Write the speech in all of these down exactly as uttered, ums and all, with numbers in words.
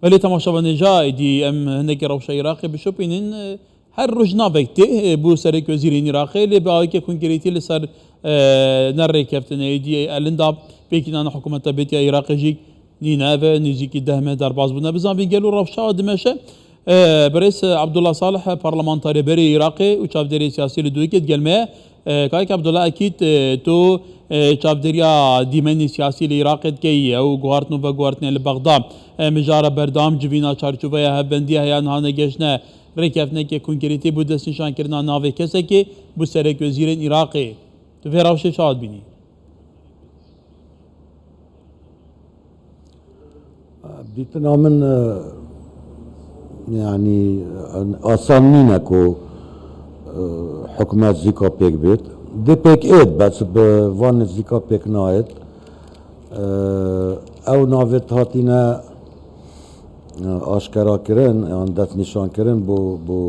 Belê temaşevanê, ja êdî em hinekî rewşa Iraqê bişopînin. Her roj navek tê, e, bo serekwezîrên Iraqê, lê bi aweke konkretî li ser, e, ne rêkeftin êdî, e, elinda pêkînana hikûmeta bêtiya Iraqê jî nîne ve, nêzîkî deh meh derbas bûne. Bizanbîn gelo rewşa dimeşe. E, birêz Abdullah Salih, parlamenterê berê Iraqê û çavdêrê siyasî li Dûkê digel me ye. E, Kayik Abdullah, ekîd, e, tu, e, çavdêriya dîmenên siyasî li Iraqê dikeyî, ew guhartin û veguhartinên li Bexda, e, mijara berdewam civîna çarçoveya hevbendiya heya niha negeştine rêkeftineke konkretî bo destnîşankirina navê kesekê bo serekwezîrên Iraqê. Tu vê rewşê çawa dibînî? Dîtina min, e, yanî, e, asan nîne ku, e, hikûmet zîka pêk bêt. Dê pêk êt, bes bi van nêzîka pêk nayêt. E, ew navêt hatîne, e, aşkera kirin, yan destnîşan kirin bo, bo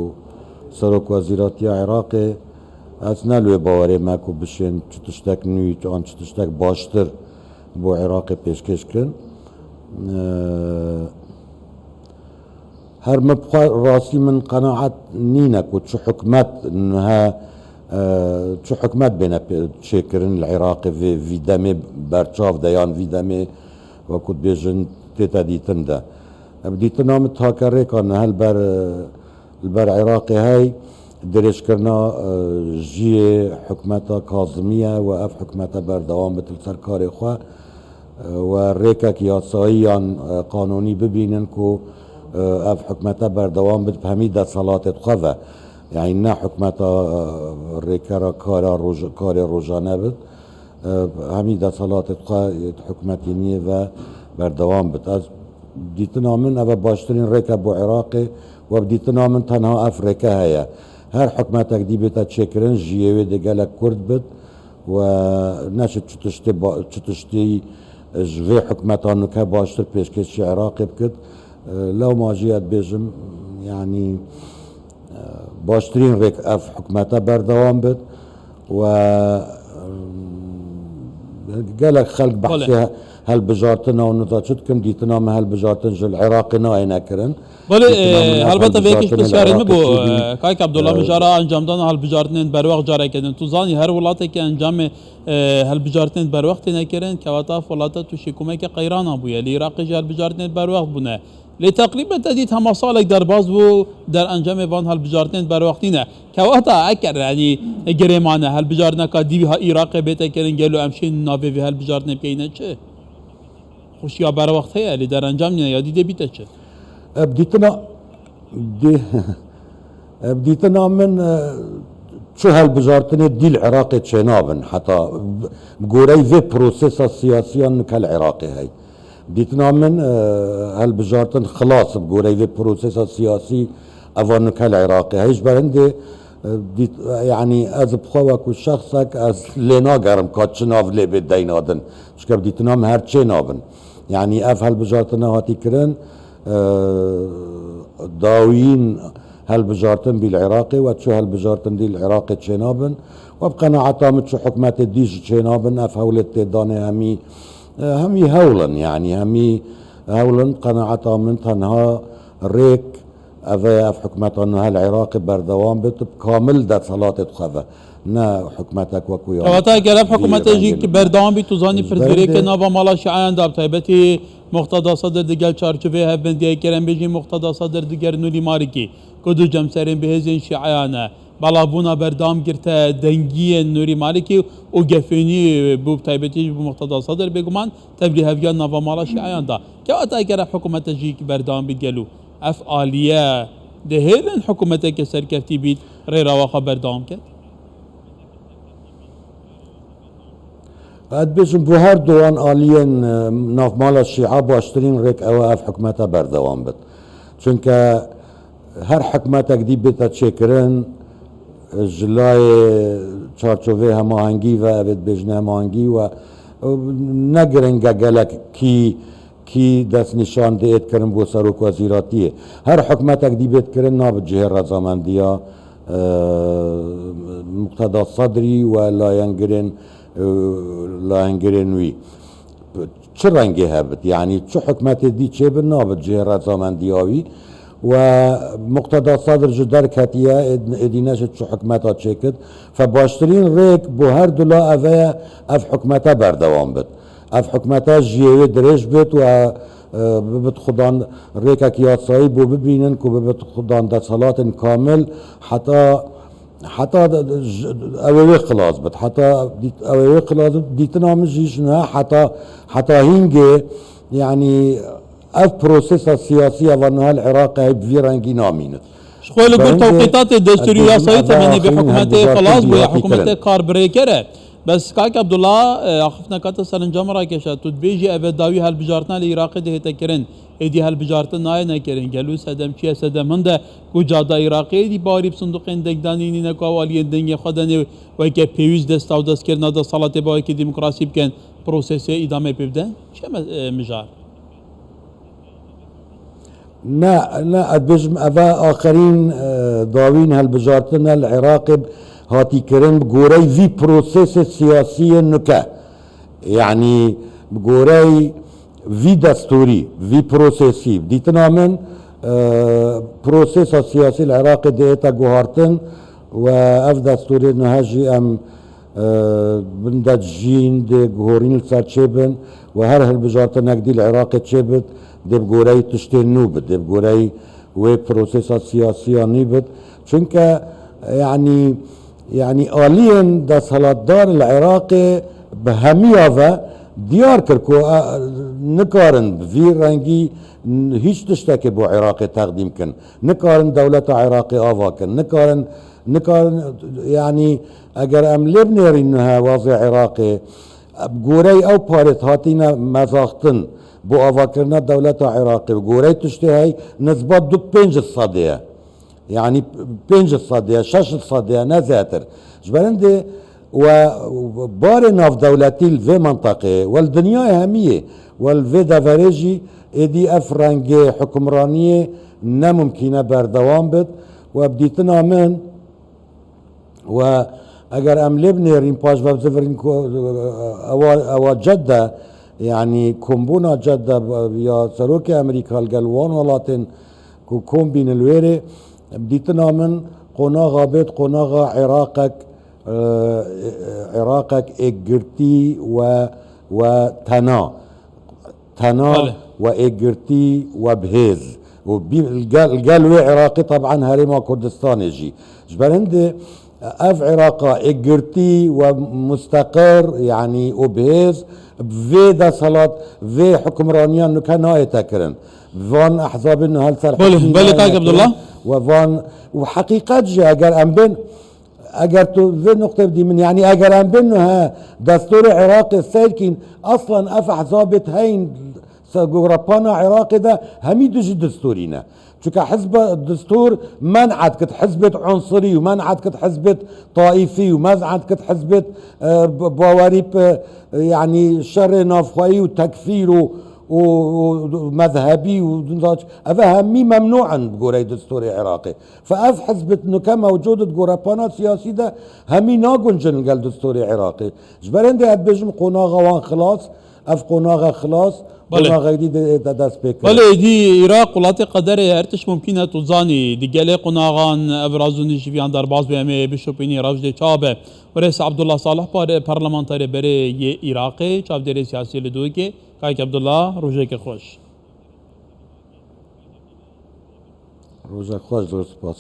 serokwezîratiya Iraqê. Ez ne li wê bawerê me ku bişên çi tiştek nû, an çi tiştek baştir bo Iraqê pêşkêş kin. Eee, her min bi xwe rastî min qenaet nîne ku çi hikûmet niha, eee, çi hikûmet bêne pê-, çêkirin li Iraqê vê, vî demê berçav de yan vî demê wekû dibêjin tête dîtin de. Bi dîtina min take rêka niha li ber, eee, Li ber Iraqê hey dirêjkirina, e, jiyê hikûmeta Kazimî ye û ev hikûmete berdewam bit li ser karê xwe, e, û rêkek yasayî yan, e, qanûnî bibînin ku, e, ev hikûmete berdewam bit bi hemî desthilatê xwe ve. Yanî ne hikûmeta, e, rêkera kara roj-, karê rojane bit, e, hemî desthilatê xwe hikûmetîniyê ve berdewam bit. Ez dîtina min ev e baştirîn rêk e bo Iraqê. We bi dîtina min tenha ev rêke heye. Her hikûmetek dî bête çêkirin, jiyê wê dê gelek kurt bit û neşit çi tiştê ba-, çi tiştî ji vê hikûmeta nûke baştir pêşkêşî Iraqê bikit. Lewma jî ez dibêjim, yanî, baştirîn rêk ev hikûmete berdewam bit û, gelek xelk Belê. behsê helbijartina û nita çi dikin, dîtina me helbijartin ji li Iraqê nayêne kirin. Belê, Dîtina e, min ev helbete vê yekî helbijartinê li pirsyarê min Iraqê bû, çêbûn. e, Kayik Abdullah, E, mijara encamdana helbijartinên berwext careke din. Tu zanî her welateke encamê, e, helbijartinên berwext têne kirin, kewata ev welate tûşî komeke qeyrana bûye. Li Iraqê jî helbijartinên berwext bûne. Lê teqrîben te dît hema salek derbas bû, derencamê van helbijartinên berwext nîne. Kewata eker, yanî, girê mane, helbijartineka dî ha Iraqê bête kirin, gelo em şên navê vê helbijartinê bikeyne çi? Xweşiya berwext heye, lê derencam nîne, ya dî dê bîte çi? Ev dîtina, dî-, ev dîtina min, e, çi helbijartinê dî li Iraqê çênabin, heta bi goreyî vê prosesa siyasiyan nike li Iraqê hey. Dîtina min, e, helbijartin xilas bi goreyî vê prosesa siyasî eva nike li Iraqê hey. Ji ber hindê, e, dît-, yanî ez bi xwe wekû şexsek ez lê nagerim ka çi nav lê bê deyna din. Çike bi dîtina min her çê nabin. Yanî ev helbijartine hatî kirin, e, dawiyîn helbijartin bî li Iraqê we çi helbijartin dî li Iraqê çênabin. We bi qenaeta min çi hikûmetê dî ji çênabin, ev hewlê tê danê hemî, e, hemî hewl in, yanî hemî hewl in, qenaeta min tenha rêk ev e, ev hikûmeta niha li Iraqê berdewam bit, bi kamil desthilatê xwe ve. Ne hikûmetek wekû ya Kewata eger ev vî hikûmete jî rengê ki li berdewam bî, tu zanî Ji ber pirsgirêkê vê nava mala şiayan de, bi taybetî Muqteda Sedir digel çarçoveyê hevbendiyê Kerem bêjî Muqteda Sedir diger Nûrî Malikî, ku du cemserên bihêzên şiayan e. Belavbûna berdewam girte dengiyên Nûrî Malikî û gefênî bû, bi taybetî jî bo Muqteda Sedir bêguman tevlî heviya nava mala şiayan da. Kewata eger ev hikûmete jî berdewam bît gelo, ev aliye dihêlin hikûmeteke serkeftî bît rêrawa xwe berdewam ket? Ez dibêjim, bo her duwan aliyên, e, navmala şîa baştirîn rêk ew e ev hikûmete berdewam bit. Çunke her hikûmetek dî bête çêkirin, e, ji layê çarçovê hemahengî ve, ev ê dibêjin hemahengî we, e, ne giring e gelek kî, kî destnîşan dê êt kirin bo serokwezîratiyê. Her hikûmetek dî bêt kirin nabe cihê rezamendiya, e, Muqteda Sedrî we layengirên, e, layengirên wî. çi rengê hebit, yanî çi hikmetê dî çêbin nabit cihê rezamendîya wî. We Muqteda Sadr ji derketiye, êd-, êdî neşit çi hikmeta çêkit. Fe baştirîn rêk bo her du la eve ye, ev hikmete berdewam bit. Ev hikmete jiyê wê dirêj bit we, e, bibit xudan rêkek yasayî bo bibînin ku bibit xudan desthilatin kamil heta, heta de, de, j-, ew ê wê xilas bit. Heta dît-, ew ê wê xilas bit. Dîtina min jî ji niha heta, heta hîngê, yanî ev prosesa siyasî eva niha li Iraqê hey bi vî rengî namînit. Ji xwe li gor Berhindê tewqîtatê destûrî ez û bêjim yasayî eve temenê bê axirîn hikûmetê helbijartin xilas bûye, diyatî hikûmetê kirin. Karbirêker e. Bes kak Abdullah, e, axiftineka te serencam rakeşa. Tu dibêjî eve dawî helbijartina li Iraqê dihête kirin. Êdî helbijartin nayê nekirin. Gelo sedem çi ye? Sedem hinde ku cada Iraqê êdî bawerî bi sinduqên dengdanî nîne ku ew aliyên dengê xwe denê weke pêwîst dest û dest kirina desthilatê bi awekî demokrasî bikin. Prosesê îdamê pê bidin. Çi ye me-, e, mijar? Ne, ne, ez bêjim, eve axirîn, e, dawîn helbijartin e li Iraqê hatî kirin bi goreyî vî prosesê siyasî yê nuke. Yanî bi goreyî vî destûrî, vî prosesî, dîtina min, e, prosesa siyasî li Iraqê dihête guhartin we ev destûrê niha jî em, e, bin de dijîn, dê guhorîn li ser çêbin we her hilbijartinek dî li Iraqê çêbit, dê bi goreyî tiştên nû bit, dê bi goreyî wê prosesa siyasiya nî bit. Çunke, yanî, yanî aliyên desthilatdar li Iraqê bi hemiya ve diyar kir ku, e, nikarin bi vî rengî hîç tiştekê bo Iraqê teqdîm kin. Nikarin dewleta Iraqê ava kin. Nikarin, nikarin, yanî eger em lê binêrîn niha wazê Iraqê, bi goreyî ew parêt hatîne mezaxtin bo avakirina dewleta Iraqê, bi goreyî tiştê hey nizba du pênc sedê ye. Yanî pênc sedê ye, şeş sedê ye, ne zêdetir. Ji ber hindê we barê navdewletî li vê menteqeyê, we li dinyayê hemiyê, we li vê deverê jî êdî ev rengê hukimraniyê ne mumkîn e berdewam bit. We bi dîtina min, we eger em lê binêrîn, paş ve bizivirîn ku ewa, ewa cedde, yanî kombûna cedde ya serokê Amerîka li gel wan welatên ku kom bînin li wêrê, bi dîtina min qonaxa bêt qonaxa Iraqek, e, Iraqek êkgirtî we, we tena. Tena Belê. we êkgirtî we bi hêz. Û bî-, li gel, li gel wê Iraqê taban Herêma Kurdistanê jî. Ji ber hindê ev Iraqa êkgirtî we musteqir, yanî û bi hêz, bi vê desthilat, vê hukimraniya nuke nayête kirin. Van ehzabên niha li ser Belê, hukmî belê, nayête Kak kirin. Abdullah. We van, û heqîqet jî eger em bên, eger tu vê nuqtê bidî min, yanî eger em bên niha destûrê Iraqê seyr kîn, aslan ev ehzabê heyîn se-, gorepana Iraqê de hemî dijî destûrî ne. Çunke hizbe destûr men'et kit hizbêt unsirî û men'et kit hizbêt taîfî û men'et kit hizbêt, e, b-, bawerî bi, e, yanî şerê navxweyî û tekfîr û, û, û mezhebî û dindaç. Ev hemî memnû in bi goreyê destûrê Iraqê. Fe ev hizbêt nuke mewcûd di gorepana siyasî de hemî naguncin li gel destûrê Iraqê. Ji ber hindê ez dibêjim qonaxa wan xilas, ev qonaxe xilas, Belê. qonaxek dî de, de dest pê kir. Belê, êdî Iraq welatê qederê ye, her tişt mumkîn e, tu zanî. Di gelê qonaxan ev raz û nîştiviyan derbas be, em ê bişopînî rewş dê çawa be. Birêz Abdullah Salih, par-, parlamenterê berê yê Iraqê, çavdêrê siyasî li Dûkê. Kak Abdullah, rojeke xweş. Rojek xweş, zor spas.